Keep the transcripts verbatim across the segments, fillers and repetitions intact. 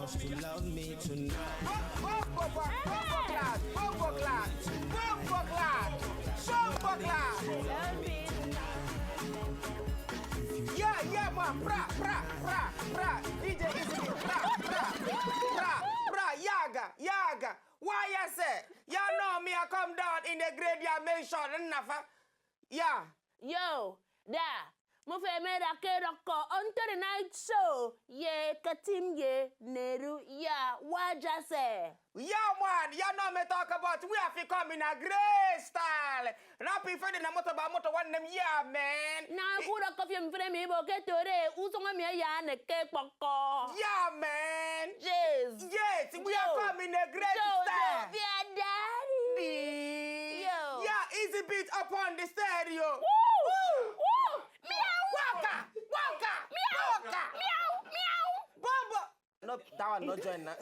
Love me tonight. Bombo class, bombo class, bombo class, bombo class. Yeah, yeah, man. Pra, pra, pra, pra. D J Easy, pra, pra, pra, pra. Yaga, yaga. Why I say? Y'all know me, I come down in the great dimension. Nafa. Yeah. Yo, da. Mo fẹ́ mẹ́ra kéròkọ onto the night show. Ye katim ye neru ya wajase. Yeah, man. Y'all know me talk about we have to come in a great style. Rap if you na motor by motor one them, yeah, man. Na kura kofi mfere mi bo ke tore. Usonga mi ya ne ke poko. Yeah, man. Jeez. Yes, we are coming in a great Joe, style. Joe, be a daddy. Yo. Yeah, Easy Beat upon the stereo. Woo! Woo! Meow! Waka, waka, Meow! waka. Meow! Meow! Bombo. No, that one not join now.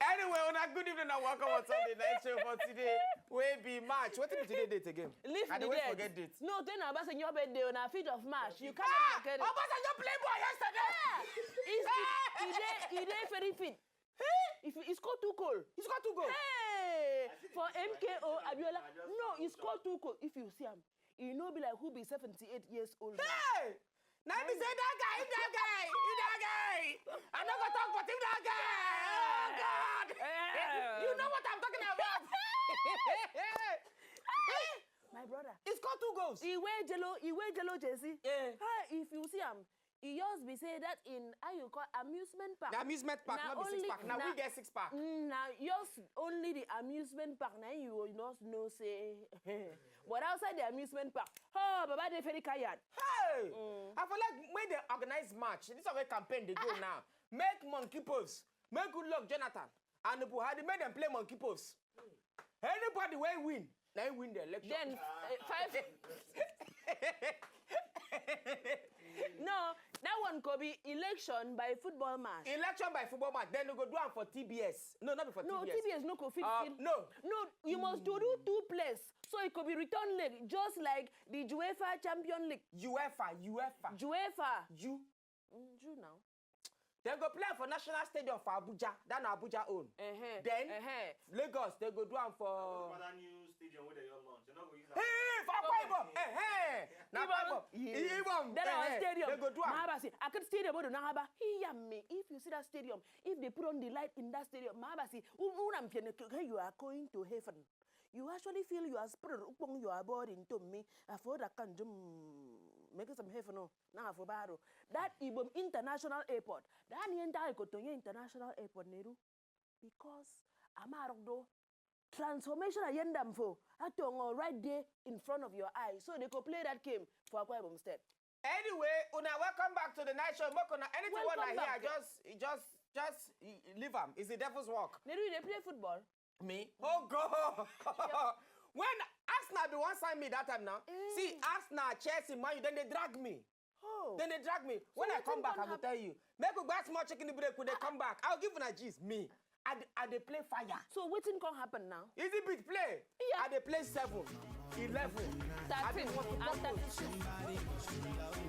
Anyway, on a good evening and welcome on Sunday night show for today. We be March. What is today date again? Leave I the always date. Forget date. No, then Obasanjo birthday on our fifth of March. You can't Ah, forget it. Obasanjo playboy yesterday. Is it, is it, is it very fit? If it's cold too cold. He's got to go. Hey, for M K O Abiola. No, it's cold too cold. If you see him, you know be like who be seventy-eight years old. Man. Hey! Now me say that guy, if that guy, if that guy. I never talk about him, that guy. Oh God! Eh. You know what I'm talking about? My brother. It's got two goals. He wear jello, he wear jello jersey. Yeah. Hey, if you see him, he just be say that in how you call amusement park. The amusement park, Na not the six only- pack. Now na- we get six pack. Mm, na just only the amusement park na you will not know say. But outside the amusement park, oh, Baba dey very tired. Hey! Mm. I feel like when they organize match, this is a campaign they go now. Make monkey pose. Make good luck, Jonathan. And Buhari, make them play monkey pose. Anybody will win, they win the election. Then uh, five. No, that one could be election by football match. Election by football match. Then we go do am for T B S. No, not before No, T B S. T B S no go fit Uh, still. No. No, you must to do two plays. So it could be return leg, just like the UEFA Champion League. UEFA, UEFA. UEFA. You. Mm, you now. They go play for National Stadium for Abuja. That na Abuja own. Uh-huh. Then Uh-huh. Lagos, they go do am for. Another new stadium where they all launch. They're not going to use Hey, for Akwa Ibom. Hey, hey. Na Akwa Ibom. Yes. Ibom. That Eh, our eh, stadium. They go do am. Mahaba say, I could stadium, but Nahaba. Hear me. If you see that stadium, if they put on the light in that stadium, Mahaba say, "U- unam fiene ke- ke you are going to heaven. You actually feel your spirit, upon your body into me. I feel that can jump, make some heaven. Oh, now for baro. That Ibom International Airport. That ni enter Kotonye International Airport, Neru. Because Amarokdo transformation agenda for Atongo right there in front of your eyes. So they could play that game for Akwa Ibom State. Anyway, una welcome back to the night show. Make una anything Welcome wanna hear, back. Just, just, just y- y- leave am. It's the devil's work. Neru, they play football. Me? Oh God! When Arsenal be one sign me that time now. Mm. See, Arsenal, Chelsea, Man U, then they drag me. Oh. Then they drag me. When So I come wetin back, come I will happen? Tell you. Make we buy small chicken break. When they come back, I'll give una gist. Me, I dey, I dey play fire. So wetin come happen now? Easy Beat play. Yeah. I dey play seven, eleven. I Thirteen dey want to and purpose. thirty-six.